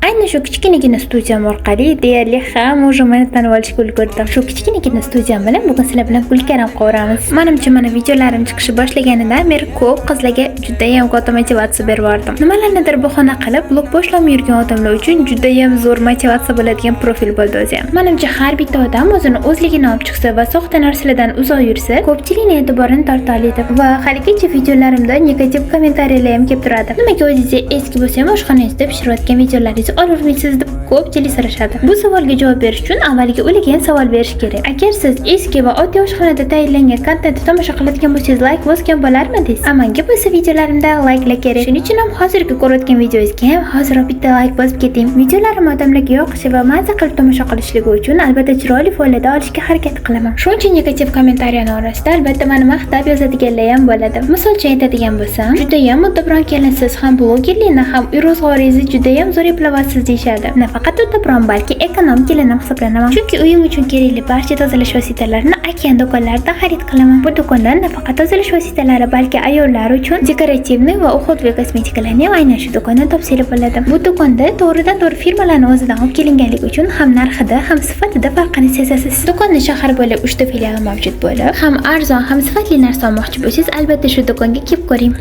Ayni shu kichkinagina studiyam orqali deyarli hamma уже meni tanib olishga ulgurdi. Shu kichkinagina studiyam bilan bugun sizlar bilan kulkaram qovuramiz. Manimcha, mana videolarim chiqishni boshlaganidan beri ko'p qizlarga judayam katta motivatsiya berib yubordim. Nimalarnidir bahona qilib blog boshlamay yurgan odamlar uchun judayam zo'r motivatsiya bo'ladigan profil bo'ldi o'zi ham. Manimcha, har bitta odam o'zini o'zligini olib chiqsa va soxta narsalardan uzoq yursa, ko'pchilikning e'tiborini torta oladi. Va haligacha videolarimda negativ kommentariyalar ham kelib turadi. Nimaga o'zingizni eski bo'lsa ham oshxonangizda pishirayotgan videolaringizni olavermaysiz, deb ko'pchilik so'rashadi. Bu savolga javob berish uchun avvaliga ularga ham savol berish kerak. Agar siz eski va oddiy oshxonada tayyorlangan kontentni tomosha qiladigan bo'lsangiz, layk bosgan bo'larmidingiz? A manga bo'lsa videolarimda layklar kerak. Shuning uchun ham hozirgi ko'rayotgan videongizga ham hoziroq bitta layk bosib keting. Videolarim odamlarga yoqishi va maza qilib tomosha qilishligi uchun albatta chiroyli foyda olishga harakat qilaman. Shuncha negativ kommentariyani orasida albatta meni maqtab yozadiganlar ham bo'ladi. Misol uchun aytadigan bo'lsam, "Judayam uddaburon kelinsiz, ham blogerlikni, ham uy ro'zg'oringizni judayam zo'r eplayapsiz", deyishadi. Nafaqat uddaburon, balki ekonom kelin ham hisoblanaman. Chunki uyim uchun kerakli barcha tozalash vositalarini Okean do'konlaridan xarid qilaman. Bu do'kondan nafaqat tozalash vositalari, balki ayollar uchun декоративный va уходовый kosmetikalarni ham aynan shu do'kondan topsanglar bo'ladi. Bu do'konda to'g'ridan to'g'ri firmalarni o'zidan olib kelinganligi uchun ham narxida, ham sifatida farqini sezasiz. Do'konni shahar bo'ylab 3 ta filiali mavjud bo'lib, ham arzon, ham sifatli narsa olmoqchi bo'lsangiz, albatta shu do'konga kelib ko'ring.